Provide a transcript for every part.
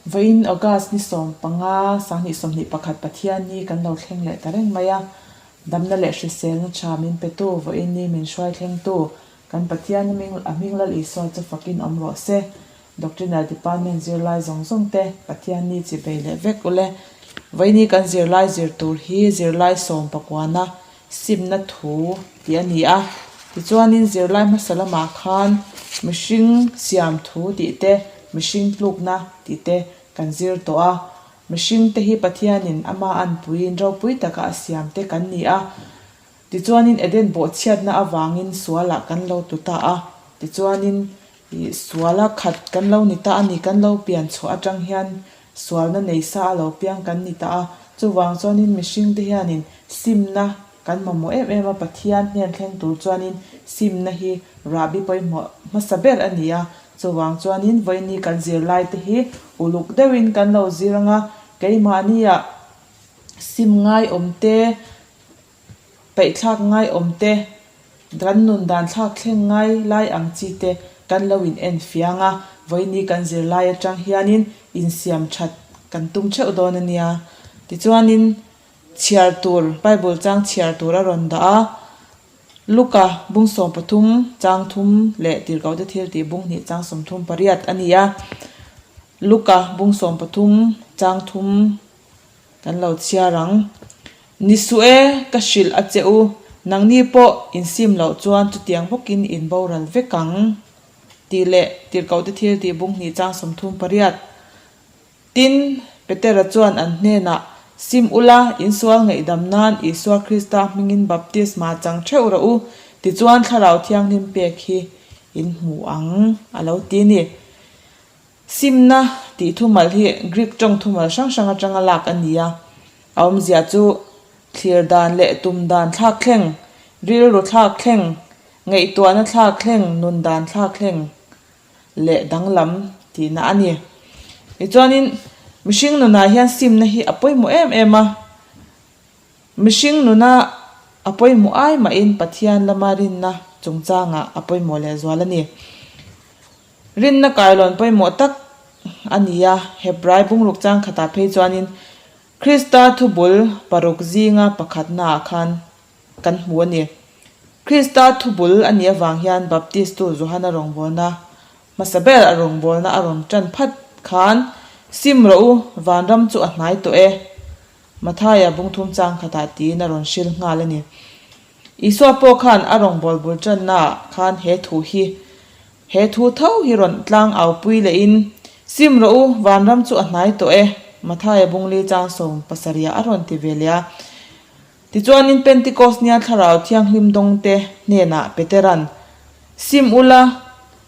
Vawiin August ni 15, 2021 Pathian ni kan lo thleng leh ta reng mai a. Damna leh hriselna tha min petu, vawiin ni min hruai thlengtu kan Pathian a hming Lal Isua chu fakin awm rawh se. Doctrinal Department zirlai zawng zawng te Pathian ni chi bei leh vek ule. Vawiin ni kan zirlai zir tur hi zirlai sawmpakuana simna thu tih a ni a. Tichuanin zirlai hmasa lamah khan mihring siam thu tih te, mihring tlukna tih te kan zir tawh a. Mihring te hi Pathianin ama anpuiin ropui taka a siam te kan ni a. Tichuanin Eden bawhchhiatna avangin sualah kan lo tlu ta a. Tichuanin ih suala khat kan lo ni ta a ni, kan lo pian chhuah atang hian sualna nei sa a lo piang kan ni ta a. Chuvang chuanin mihring te hianin simna kan mamawh em em a, Pathian hnen thleng tur chuanin simna hi rahbi pawimawh hmasa ber a ni a. Chuvang chuanin vawiini kan zirlai te hi uluk deuhin kan lo zir ang a, keimahnia sim ngai awm te, Paihthlak ngai awm te, kan nun dan thlak thleng ngai lai ang chi te kan lo in en fiang a, vawiini kan zirlai atang hianin insiam that kan tum theuh dawn a nia. Tichuanin chhiar tur, Bible chang chhiar tur a rawn dah a, Luka bung 13 chang thum leh Tirhkohte thil tih bung hnih chang 38 a ni a, Luka bung 13 chang thum Kan lo chhiar ang. Ni suh e, ka hrilh a che u, nangni pawh insim loh chuan chutiang bawkin in boral vek ang. Tih leh Tirhkohte thil tih bung hnih chang 38. Tin, Petera chuan an hnenah, Sim ula, insual ngaihdam nan Isua Krista hmingin baptisma chang theuh rawh u, tichuan Thlarau Thianghlim pek hi in hmu ang, a lo ti a ni. Simna tih thumal hi Greek tawng thumal hrang hrang atanga lak a ni a, a awmzia chu thlir dan leh tum dan thlak thleng, rilru thlak thleng, ngaihtuahna thlak thleng, nun dan thlak thleng leh danglam tihna a ni. Tichuanin mihring nunah hian simna hi a pawimawh em em a, mihring nuna a pawimawh ai mahin Pathian lama rinna chungchangah a pawimawh lehzual a ni. Rinna kailawn pawimawh tak a ni a, Hebrai bungruk chang khatah phei chuanin Krista thubul paruk zinga pakhatnaah khan kan hmu a ni. Krista thubul a nih avang hian Baptistu Johana rawngbawlna hmasa ber a rawngbawlna a rawn tan phat khan, Sim rawh u, vanram chu a hnai tawh e, Mathaia bungthum chang khatah tiin a rawn hril nghal a ni. Isua pawh khan a rawngbâwl bul ṭannaah khan he thu hi, he thu tho hi rawn tlang aupui lehin, Sim rawh u, vanram chu a hnai tawh e, Mathaia bungli chang 70 ah a rawn ti ve leh a. Tichuanin Pentikos nia Thlarau Thianghlim dawngte hnenah Petera'n, Sim ula,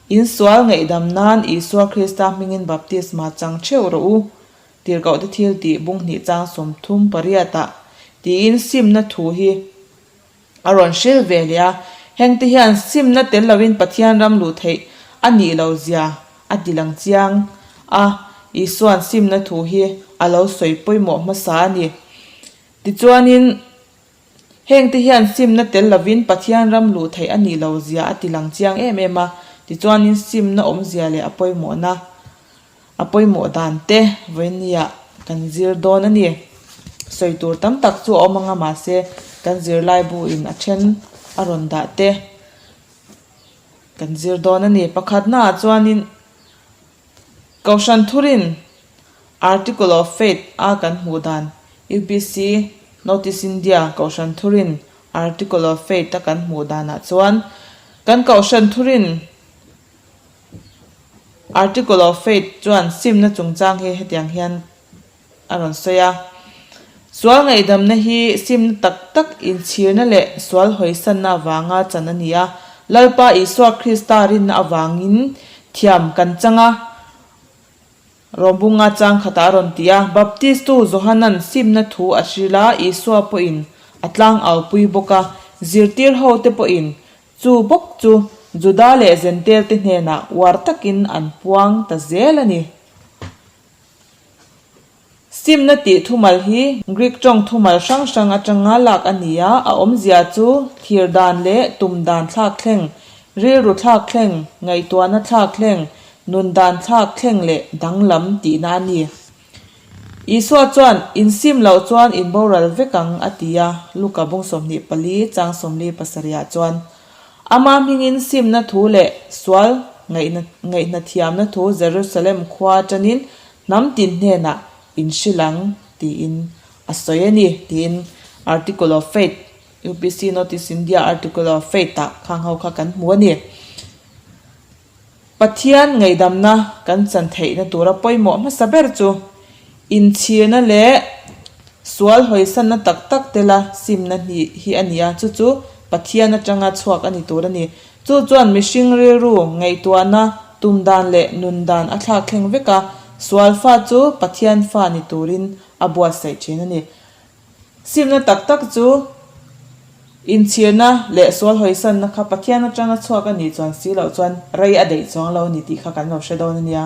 in sual ngaihdam nan Isua Krista hmingin baptisma chang theuh rawh u, Tirhkohte thil tih bung hnih chang 38 ah tiin simna thu hi a rawn hril ve leh a, hengte hian simna tel loin Pathian ram luh theih a nih lo zia a ti lang chiang a, Isua'n simna thu hi a lo sawi pawimawh hmasa a ni. Tichuanin. Hengte hian simna tel lovin Pathian ram luh theih a nih lo zia a ti lang chiang em em a, tichuanin simna awmzia leh a pawimawhna, a pawimawh dan te vawinia kan zir dawn a ni. Sawi tur tam tak chu a awm anga mahse kan zirlaibu in a then a rawn dah te kan zir dawn a ni. Pakhatnaah chuanin Kohhran Thurin Article of Faith a kan hmuh dan UPC Notice India Kohhran Thurin Article of Faith a kan hmuh danah chuan kan Kohhran Thurin Article of Faith chuan simna chungchang hi hetiang hian a rawn sawi a. Sual ngaihdamna hi simna tak tak inchhirna leh sual hawisanna avanga chan a ni a. Lalpa Isua Krista rinna avangin thiam kan chang a, Rawmbunga chang khatah a rawn ti a. Baptistu Johana'n simna thu a hril a, Isua pawhin a tlang aupui bawk a, zirtir hote pawhin chu bawk chu Juda leh Zentelte hnenah uar takin an puang ta zel a ni. Simna tih thumal hi Greek tawng thumal hrang hrang atanga lak a ni a, a awmzia chu thlir dan leh tum dan thlak thleng, rilru thlak thleng, ngaihtuahna thlak thleng, Nun dan thlak thleng leh danglam tihna a ni. Isua chuan, In sim loh chuan in boral vek ang, a ti a, Luka bung 24 chang 47 ah chuan, Ama hmingin simna thu leh sual ngaihna thiamna thu Jerusalem khua aṭangin hnam tin hnenah in hrilh ang, tiin a sawi a ni, tiin Article of Faith, UPC Notice India Article of Faith-ah khang ho kha kan hmu a ni. Pathian ngaihdamna kan chan theihna tura pawimawh hmasa ber chu inchhirna leh sual hawisanna tak tak tela simna hnih hi a ni a, chu chu Pathian atanga chhuak a ni tur a ni. Chu chuan mihring rilru ngaihtuahna, tum dan leh nun dan a thlak thleng vek a, sual fa chu Pathian fa ni turin a buatsaih thin a ni. Simna tak tak chu inchhirna leh sual hawisanna kha Pathian atanga chhuak a nih chuan si loh chuan rei a daih chuang lo a ni tih kha kan lo hre dawn a nia.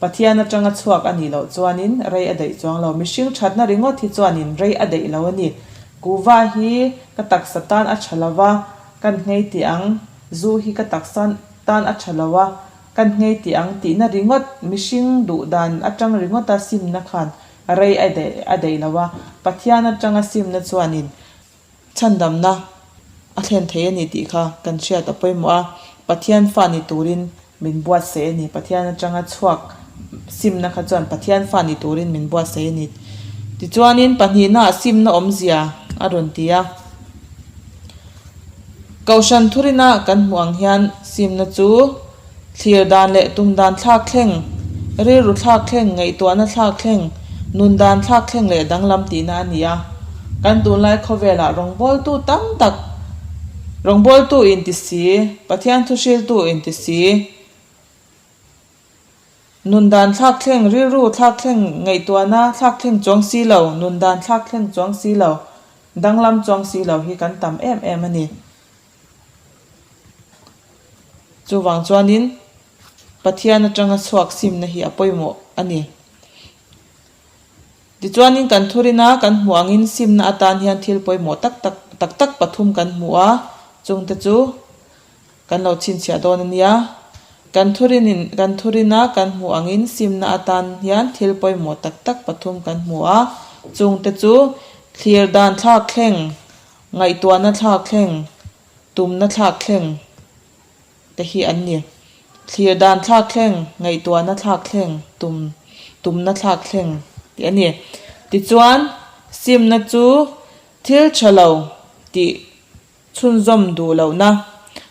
Pathian atanga chhuak a nih loh chuanin rei a daih chuang lo. Mihring thatna ringawt hi chuanin rei a daih lo a ni. Kuhva hi ka taksa tan a tha lo va, kan nghei tih ang. Zu hi ka taksa tan a tha lo a, kan nghei tih ang tihna ringawt mihring duh dan atang ringawta simna khan Rei a daih a daih lo a, Pathian atanga simna chuanin chhandamna a thlen thei a ni tih kha kan hriat a pawimawh a, Pathian fa ni turin min buatsaih a ni. Pathian atanga chhuak simna kha chuan Pathian fa ni turin min buatsaih a ni. Tichuanin pahnihnaah simna awmzia a rawn ti a, Kohhran thurina kan hmuh ang hian simna chu, Thlir dan leh tum dan thlak thleng, rilru thlak thleng, ngaihtuahna thlak thleng, nun dan thlak thleng leh danglam tihna a ni a. Kan tunlai khawvelah rawngbawltu tam tak, rawngbawltu inti si, Pathian thuhriltu inti si, nun dan thlak thleng, rilru thlak thleng, ngaihtuahna thlak thleng chuang si lo, nun dan thlak thleng chuang si lo, danglam chuang si lo hi kan tam em em a ni. Chuvang chuanin Pathian atanga chhuak simna hi a pawimawh a ni. Tichuanin kan thurina kan hmuh angin simna atan hian thil pawimawh tak tak tak tak pathum kan hmu a, chungte chu kan lo chhinchhiah dawn a nia. Kan thurinin kan thurina kan hmuh angin simna atan hian thil pawimawh tak tak pathum kan hmu a, chungte chu thlir dan thlak thleng Ngaihtuahna thlak thleng, tumna thlak thleng te hi an ni. Thlir dan thlak thleng, ngaihtuahna thlak thleng, tum tumna thlak thleng tih a ni. Tichuan, simna chu thil tha lo tih chhunzawm duh lohna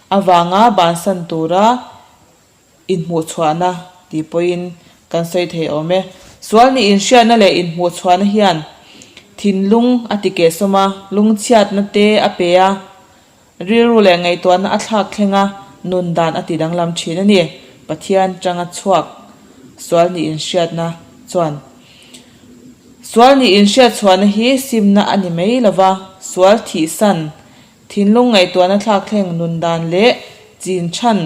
avanga bansan tura Inhmuhchhuahna tih pawhin kan sawi thei awm e. Sual nih inhriatna leh inhmuhchhuahna hian thinlung a ti kehsawm a, lungchhiatna te a pe a, rilru leh ngaihtuahna a thlak thleng a, nun dan a ti danglam thin a ni. Pathian tanga chhuak sual nih inhriatna chuan sual nih inhriatchhuahna hi simna a ni mai lova, sual thihsan, thinlung ngaihtuahna thlak thleng nun dan leh chin chhan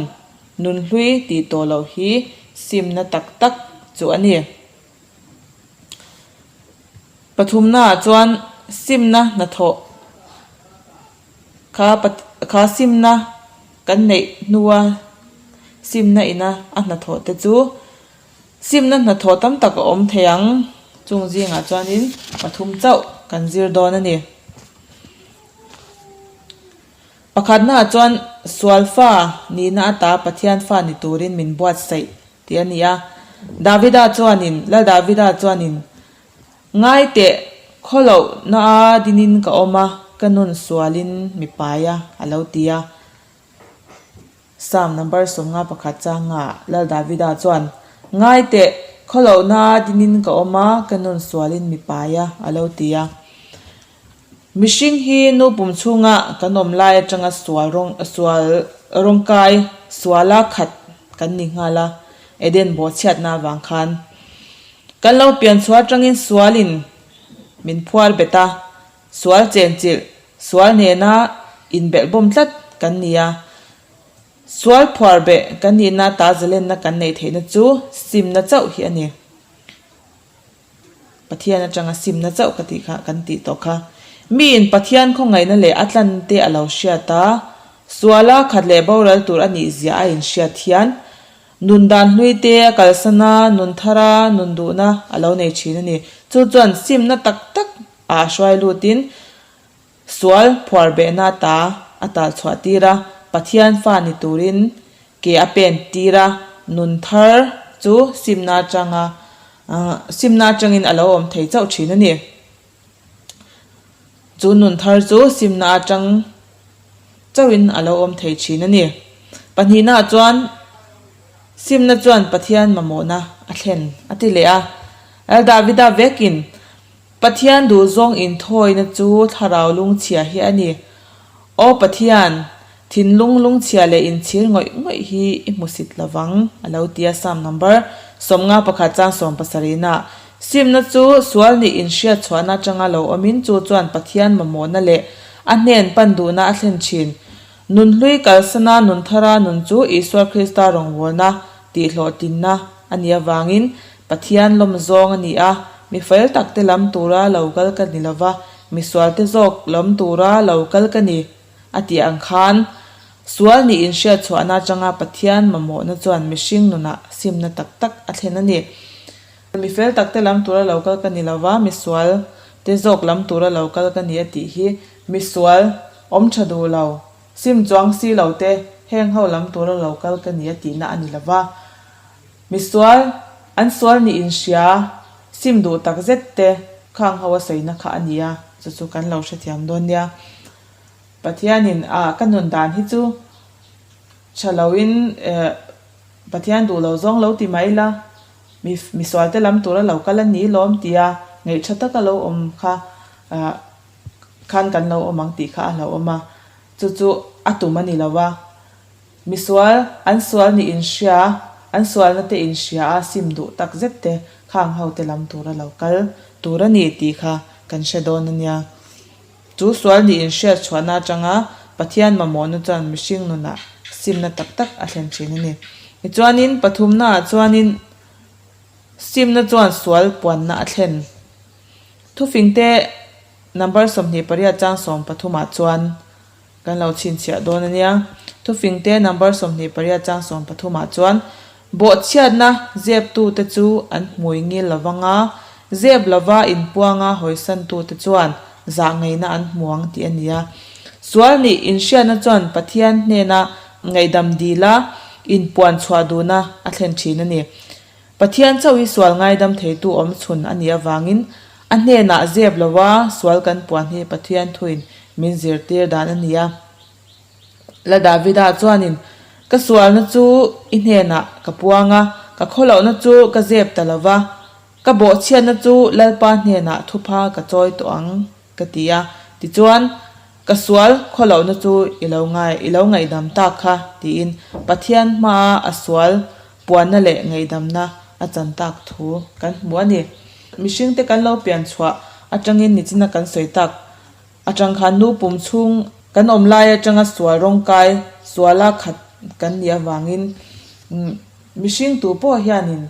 Nunhlui tih tawh loh hi simna tak tak chu a ni. Pathumnaah chuan simna hnathawh kha kha simna kan neih hnua simna ina a hnathawh te chu simna hnathawh tam tak a awm thei ang. Chung zingah chuanin pathum chauh kan zir dawn a ni. Pakhatnaah chuan sual fa nihna ata Pathian fa ni turin min buatsaih tih a ni a. Davida chuanin, Lal Davida chuanin, Ngai teh, khawlohna dinin ka awm a, ka nun sualin mi pai a, a lo ti a. Psalm number 51 changa Lal Davida chuan, Ngai teh, khawlohna dinin ka awm a, ka nun sualin mi pai a, a lo ti a. Mihring hi nu pum chhunga kan awm lai atanga sual rawng sual rawngkai suala khat kan ni nghal a, Eden bawhchhiatna avang khan. Kan lo pian chhuah atangin sualin min phuar bet a, sual chenchilh, sual nena inbelhbawm tlat kan ni a. Sual phuar beh kan nihna ta zalenna kan neih theihna chu simna chauh hi a ni. Pathian atanga simna chauh ka tih kha kan tih tawh kha. Miin Pathian khawngaihna leh a tlan te a lo hriat a, suala khat leh boral tur a nih zia a inhriat hian. Nun dan hlui te a kalsan a, nun thar a, nun duhna a lo nei thin a ni. Chu chuan simna tak tak ah hruai lutin sual phuar behna ta a tal chhuah tir a, Pathian fa ni turin ke a pen tir a, nun thar chu simna atanga simna atangin a lo awm thei chauh thin a ni. Chu nun thar chu simna atang chauhin a lo awm thei thin a ni. Pahnihnaah chuan simna chuan Pathian mamawhna a thlen a ti leh a. Lal Davida vekin Pathian duhzawng inthawina chu thlarau lungchhia hi a ni. Aw Pathian, thinlung lungchhia leh inchhir ngawih ngawih hi i hmusit lovang, a lo ti a Psalm number 51 chang 70 nah. Simna chu sual nih inhriat chhuahna atanga lo awmin chu chuan Pathian mamawhna leh a hnen pan duhna a thlen thin. Nunhlui kalsana nun thara nun chu Isua Krista rawngbawlna tihhlawhtlinna a nih avangin Pathian lawm zawng a ni a, mi fel takte lam tura lo kal ka ni lova, misualte zawk lam tura lo kal ka ni a tih ang khan sual nih inhriat chhuahna atanga Pathian mamawhna chuan mihring nunah simna tak tak a thlen a ni. Mi fel takte lam tura lo kal ka ni lova, misual te zawk lam tura lo kal ka ni a tih hi misual awm tha duh lo, sim chuang si lo te heng ho lam tura lo kal ka ni a tihna a ni lova. Misual, an sual nih inhria, sim duh tak zet te khang ho a sawina kha a ni a, chu chu kan lo hrethiam dawn nia. Pathianin a ka nun dan hi chu tha loin eh Pathian duh lo zawng lo ti mai ila, mi misualte lam tura lo kal a ni lawm tia ngaih tha taka lo awm kha ah khan kan lo awm ang tih kha a hlauhawm a, chu chu a tum a ni lo va. Misual, an sual nih inhria, an sualna te inhria a sim duh tak zet te khang ho te lam tura lo kal tur a ni tih kha kan hre dawn a nia. Chu sual nih inhriat chhuahna atanga Pathian mamawhna chuan mihring nunah simna tak tak a thlen thin a ni. Tichuanin pathumnaah chuanin simna chuan sual puanna a thlen. Thufingte number 28 chang 13 ah chuan Kan lo chhinchhiah dawn a nia. Thufingte number 28 chang 13 ah chuan, Bawhchhiatna zeptute chu an hmui ngil lovang a, zep lova inpuanga hawisantute chuan zah ngeina an hmu ang tih a ni a. Sual nih inhriatna chuan Pathian hnena ngaihdam dila inpuan chhuah duhna a thlen thin a ni. Pathian chauh hi sual ngaidam theitu awm chhun a nih avangin a hnenah zep lova sual kan puan hi Pathian thuin min zirtir dan a ni a. La Davida chuanin, Ka sualna chu i hnenah ka puang a, ka khawlohna chu ka zep ta lova, ka bawhchhiatna chu Lalpa hnenah thupha ka chawi tawh ang, ka ti a. Tichuan, Ka sual khawlohna chu i lo ngai, i lo ngaihdam tak kha, tiin Pathian hmaa a sual puanna leh ngaihdamna a chan tak thu kan hmu a ni. Mihringte kan lo pian chhuah atangin nichina kan sawi tak atang khan nu pum chhung kan awm lai atanga sual rawngkai suala khat kan nih avangin mihring tu pawh hianin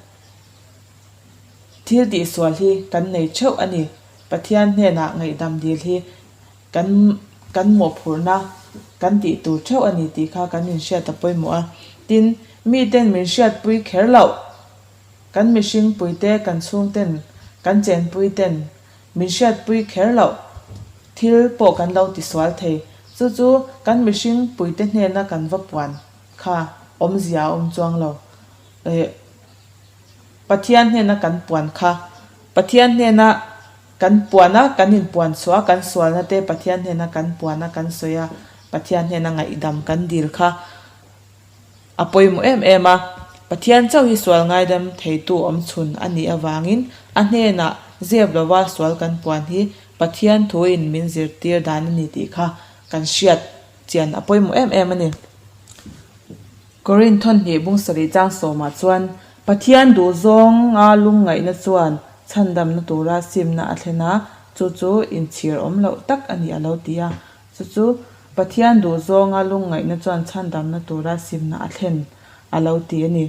thil tihsual hi kan nei theuh a ni. Pathian hnenah ngaihdam dil hi Kan kan mawhphurhna kan tih tur theuh a ni tih kha kan inhriat a pawimawh a. Tin, miten min hriatpui kher loh, kan mihringpuite, kan chhungten, kan chenpuiten min hriatpui kher loh thil pawh kan lo tisual thei. Chu chu kan mihringpuite hnena kan va puan kha awmzia a awm chuang lo. Eh, Pathian hnena kan puan kha Pathian hnena Kan puan a, kan inpuan chhuah a, kan sualna te Pathian hnena kan puan a, kan sawi a, Pathian hnena ngaihdam kan dil kha a pawimawh em em a. Pathian chauh hi sual ngaidam theitu awm chhun a nih avangin a hnenah zep lova sual kan puan hi Pathian thuin min zirtir dan a ni tih kha kan hriat chian a pawimawh em em a ni. Korinth thawn hnih bung sarih chang sawmah chuan Pathian duhzawnga lungngaihna chuan chhandamna tura simna a thlen a, chu chu inchhir awm loh tak a ni a lo ti a. Chu chu Pathian duhzawnga lungngaihna chuan chhandamna tura simna a thlen a lo ti a ni.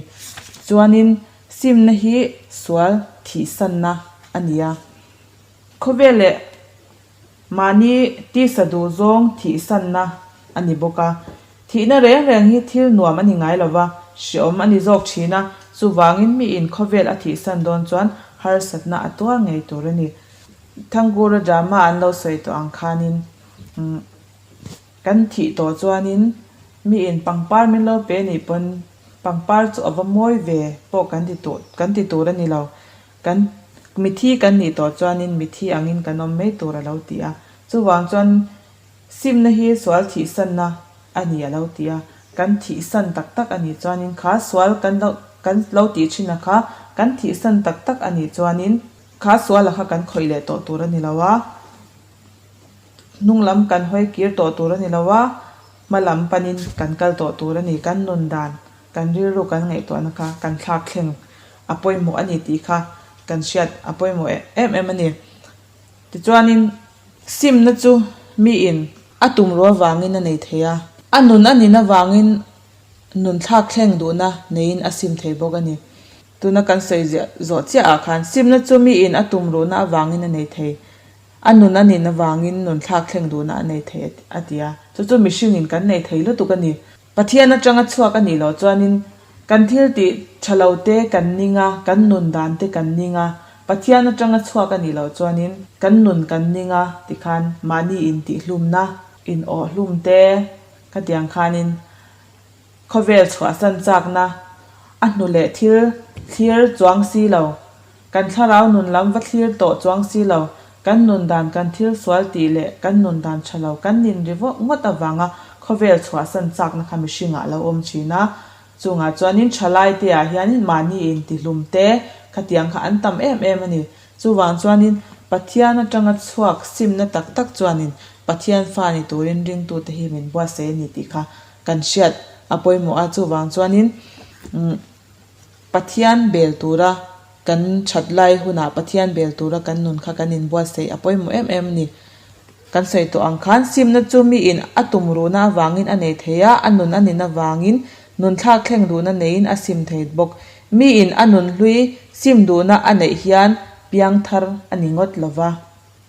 Chuanin simna hi sual thihsanna a ni a. Khawvel leh Mahni tisa duhzawng thihsanna a ni bawk a. Thihna reng reng hi thil nuam a ni ngai lo va. Hreawm a ni zawk thin a, chuvangin miin khawvel a thihsan dawn chuan harsatna a tuar ngei tur a ni. Thangkura drama an lo sawi tawh ang khanin kan thih tawh chuanin miin pangpar min lo pe nih pawn pangpar chu a va mawi ve pawh kan ti tawh kan ti tur a ni lo. Kan mithi kan nih tawh chuanin mithi angin kan awm mai tur a lo ti a, chuvang chuan Simna hi sual thihsanna a ni a lo ti a, kan thihsan tak tak a nih chuanin kha sual kan lo kan lo tih thin a kha kan thihsan tak tak a nih chuanin kha suala kha kan khawih leh tawh tur a ni lo a, hnung lam kan hawi kir tawh tur a ni lo a, hma lam panin kan kal tawh tur a ni, kan nun dan, kan rilru kan ngaihtuahna kha kan thlak thleng a pawimawh a ni tih kha kan hriat a pawimawh em em a ni. Tichuanin Simna chu miin a tumruh avangin a nei thei a, a nun a nin avangin nun thlak thleng duhna neiin a sim thei bawk a ni. Tuna kan sawi ziah zawh chiah ah khan simna chu miin a tumruhna avangin a nei thei, a nun a nin avangin nun thlak thleng duhna a nei thei a ti a, chu chu mihringin kan nei thei lutuk a ni. Pathian atanga chhuak a nih loh chuanin kan thil tih tha lo te kan ning a, kan nun dan te kan ning a, Pathian atanga chhuak a nih loh chuanin kan nun kan ning a tikhan mahni intihhlumna, inawhhlum te khatiang khanin khawvel chhuahsan chakna a hnu leh thil thlir chuang si lo. Kan thlarau nun lam va thlir tawh chuang si lo, kan nun dan kan thil sual tih leh kan nun dan tha lo kan nin ri vawk ngawt avanga khawvel chhuahsan chakna kha mihringah a lo awm thin a. Chungah chuanin thalai te ah hianin mahni intihlum te khatiang kha an tam em em a ni. Chuvang chuanin Pathian atanga chhuak simna tak tak chuanin Pathian fa ni turin ringtute hi min buatsaih a ni tih kha kan hriat a pawimawh a. Chuvang chuanin umm. Pathian bel tura kan that lai hunah Pathian bel tura kan nun kha kan inbuatsaih a pawimawh em em a ni. Kan sawi tawh ang khan simna chu miin a tumruhna avangin a nei thei a, a nun a nin avangin nun thlak thleng duhna neiin a sim thei bawk. Miin a nun hlui sim duhna a neih hian piangthar a ni ngawt lova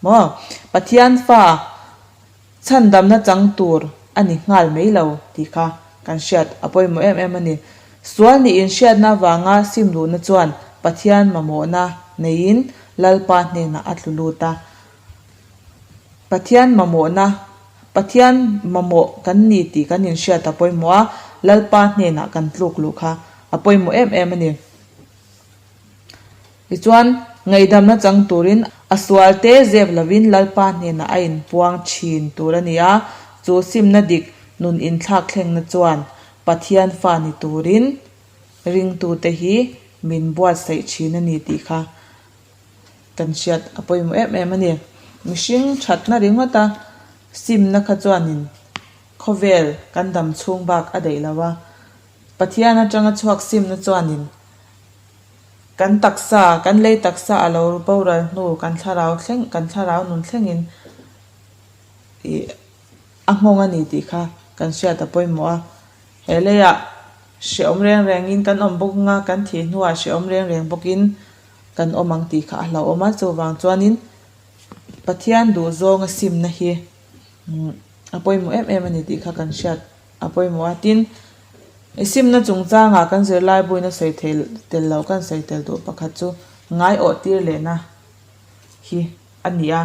maw? Pathian fa Chhandamna chang tur a ni nghal mai lo tih kha kan hriat a pawimawh em em a ni. Sual nih inhriatna avanga sim duhna chuan Pathian mamawhna neiin Lalpa hnenah a tlu lut a. Pathian mamawhna, Pathian mamawh kan ni tih kan inhriat a pawimawh a, Lalpa hnenah kan tluk luh kha a pawimawh em em a ni. Tichuan, ngaihdamna chang turin a sualte zep lovin Lalpa hnenah a inpuang thin tur a ni a, chu simna dik nun inthlak thlengna chuan Pathian fa ni turin ringtute hi min buatsaih thin a ni tih kha kan hriat a pawimawh em em a ni. Mihring thatna ringawta simna kha chuanin khawvel kan dam chhung bak a daih lo a, Pathian atanga chhuak simna chuanin kan taksa, kan lei taksa a lo boral hnu kan thlarau thleng, kan thlarau nun thlengin ih a nghawng a ni tih kha kan hriat a pawimawh a. He leiah hrehawm reng rengin kan awm bawk anga kan thih hnuah hrehawm reng reng bawkin kan awm ang tih kha a hlauhawm a, chuvang chuanin Pathian duhzawnga simna hi a pawimawh em em a ni tih kha kan hriat a pawimawh a. Tin, i simna chungchangah kan zirlai buaina sawi thei tel lo kan sawi tel duh pakhat chu ngaiawh tir lehna hi a ni a.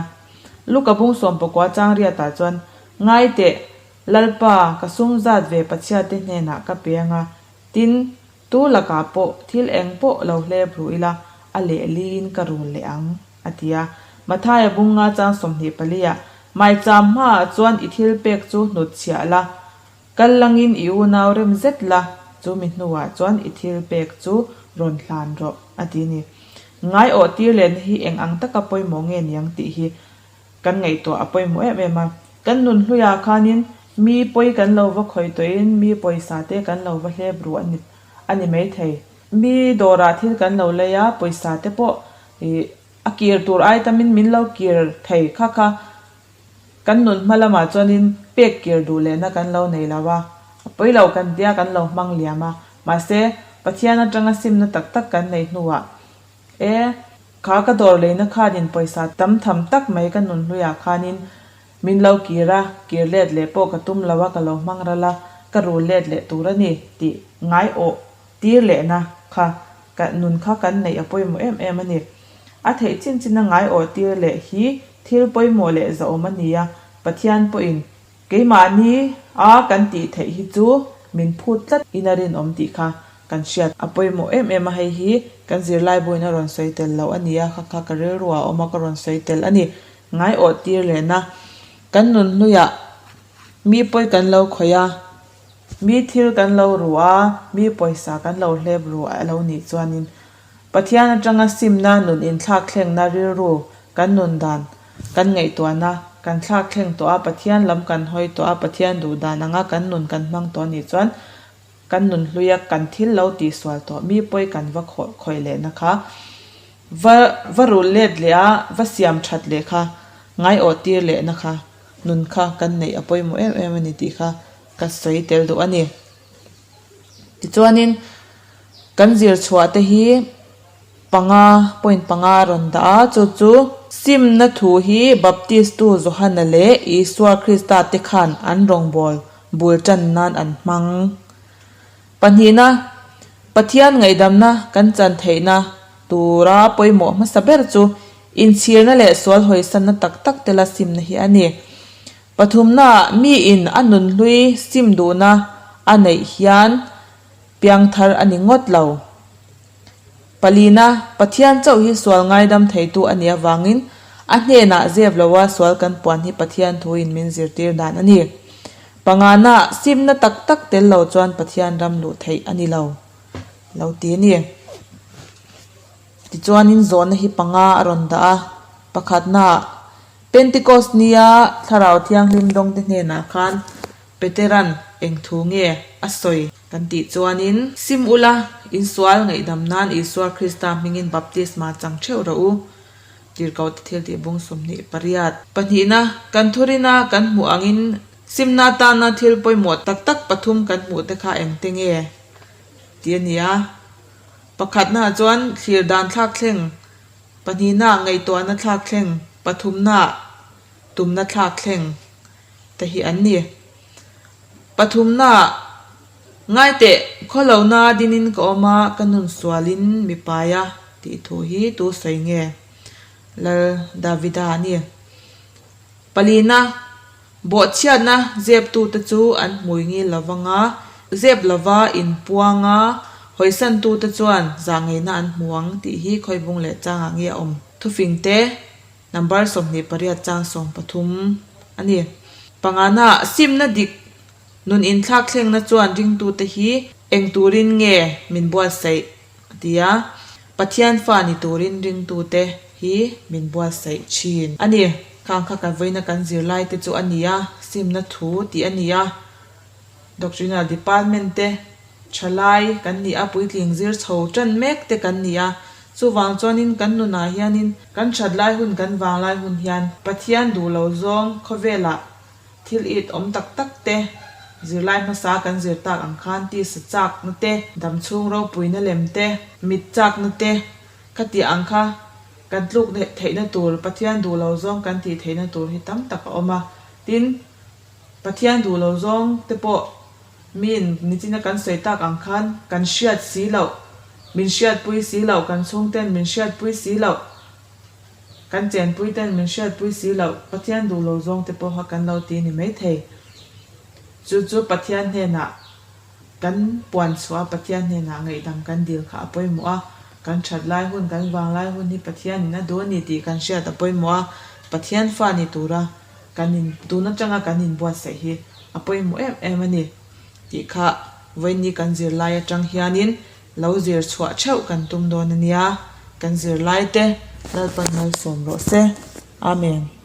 Luka bung sawmpakua chang riatah chuan, Ngaiteh, Lalpa, ka sum zat ve Pathiate hnenah ka pe anga, tin, tu lakah pawh thil eng pawh lo hlep ru ila, a lehliin ka rul leh ang, a ti a. Mathaia bung nga chang 24 ah, Maicham hmaah chuan i thil pek chu hnut chhiah la, kal langin i unau rem zet la, chu mi hnuah chuan i thil pek chu rawn hlan rawh, a ti a ni. Ngaiawh tir lehna hi eng ang taka pawimawh nge niang tih hi kan ngaihtuah a pawimawh em em a. Kan nun hluiah khanin mi pawi kan lo va khawi tawhin mi pawisa te kan lo va hlep ru a ni a ni maithei. Mi dawrah thil kan lo lei a, pawisa te pawh ih A kir tur ai tamin min lo kir thei kha kha kan nun hma lamah chuanin pek kir duh lehna kan lo nei lo a, a pawi lo kan tia kan lo hmang liam a, mahse Pathian atanga simna tak tak kan nei hnuah e, kha ka dawr leina khanin pawisa tam tham tak mai ka nun hluiah khanin min lo kir a, kir let leh pawh ka tum lo a, ka lo hmang ral a, ka rul let leh tur a ni tih ngai awh. tir lehna kha nun kha kan neih a pawimawh em em a ni. A theih chin china ngai awh tir leh hi thil pawimawh leh zahawm a ni a, Pathian pawhin keimahni a kan tih theih hi chu min phut tlat in a rinawm tih kha kan hriat a pawimawh em em a, hei hi kan zirlai buin a rawn sawi tel loh a ni a, kha kha ka rilru ah a awm a ka rawn sawi tel a ni. Ngai awh tir lehna kan nun hluiah mi pawi kan lo khawih a. Mi thil kan lo ru a, mi pawisa kan lo hlep ru a lo nih chuanin Pathian atanga simna nun inthlakthlengna rilru kan nun dan kan ngaihtuahna kan thlakthleng tawh a, Pathian lam kan hawi tawh a, Pathian duh dan anga kan nun kan hmang tawh a nih chuan kan nun hluia kan thil lo tihsual tawh mi pawi kan va khawih lehna kha va va rulh let leh a, va siam that leh kha ngaiawh tir lehna kha nun kha kan neih a pawimawh em em a ni tih kha Ka sawi tel duh a ni. Tichuanin kan zir chhuah te hi panga, point panga a rawn dah a, chu chu simna thu hi Baptistu Johana leh Isua Krista te khan an rawngbâwl bul tan nan an hmang. Pahnihna, Pathian ngaihdamna kan chan theihna tura pawimawh hmasa ber chu inchhirna leh sual hawisanna tak tak tela simna hi a ni. Pathumnaah miin a nunhlui sim duhna a neih hian piangthar a ni ngawt lo. Palina, Pathian chauh hi sual ngaidam theitu a nih avangin a hnenah zep loa sual kan puan hi Pathian thuin min zirtir dan a ni. Pangana, simna tak tak tel lo chuan Pathian ram luh theih a ni lo, lo ti a ni. Tichuanin zawhna hi panga a rawn dah a, pakhatnaah Pentecost nia Thlarau Thianghlim dawngte hnenah khan Peteran eng thu nge a sawi kan tih chuanin, Sim ula, insual ngaihdam nan Isua Krista hmingin baptisma chang theuh rawh u, Tirhkohte thiltih bung 28. Pahnihna, kan thurina kan hmuh angin simna atana thil pawimawh tak tak pathum kan hmuhte kha engte nge tih a ni a. Pakhatnaah chuan thlir dan thlak thleng Pahnihna ngaihtuahna thlak thleng, pathumna tumna thlak thleng te hi an ni. Pathumna ngaiteh khawlohna dinin ka awm a, ka nun sualin mi pai a tih thu hi tu sawi nge? Lal Davida a ni. Palina, Bawhchhiatna zeptute chu an hmui ngil lo vang a, zep lova inpuang a, hawisantute chuan zahngeihna an hmu ang tih hi khawibung leh changah nge a awm? Thufingte, Number 28 chang 13 a ni. Pangana, Simna dik nun inthlakthlengna chuan ringtute hi eng turin nge min buatsaih? A ti a, Pathian fa ni turin ringtute hi min buatsaih thin a ni. Khang kha kan vawiina kan zirlai te chu a ni a, simna thu tih a ni a, Doctrinal Department te thalai kan ni a, puitling zir chho tan mek te kan ni a, chuvang chuanin kan nunah hianin kan that lai hun kan vang lai hun hian Pathian duh lo zawng khawvelah Thil it awm tak tak te, zirlai hmasa kan zir tak ang khan tisa chakna te, damchhung ropuina lem te, mit chakna te, khatiah ang kha kan tluk theihna tur, Pathian duh lo zawng kan tih theihna tur hi tam tak a awm a. Tin, Pathian duh lo zawng te pawh miin nichina kan sawi tak ang khan kan hriat si loh, min hriatpui si loh, kan chhungten min hriatpui si loh, Kan chenpui ten min hriatpui si loh, Pathian duh lo zawng te pawha kan lo ti ni maithei. Chu chu Pathian hnenah kan puan chhuah a, Pathian hnenah ngaihdam kan dil kha a pawimawh a, kan that lai hun, kan vang lai hun hi Pathianin a duh a ni tih kan hriat a pawimawh a, Pathian fa ni tura kan in tun atanga kan inbuatsaih hi a pawimawh em em a ni tih kha vawiin kan zirlai atang hianin Lo zir chhuah theuh kan tum dawn a nia, kan zirlaite Lalpan malsawm rawh se. Amen.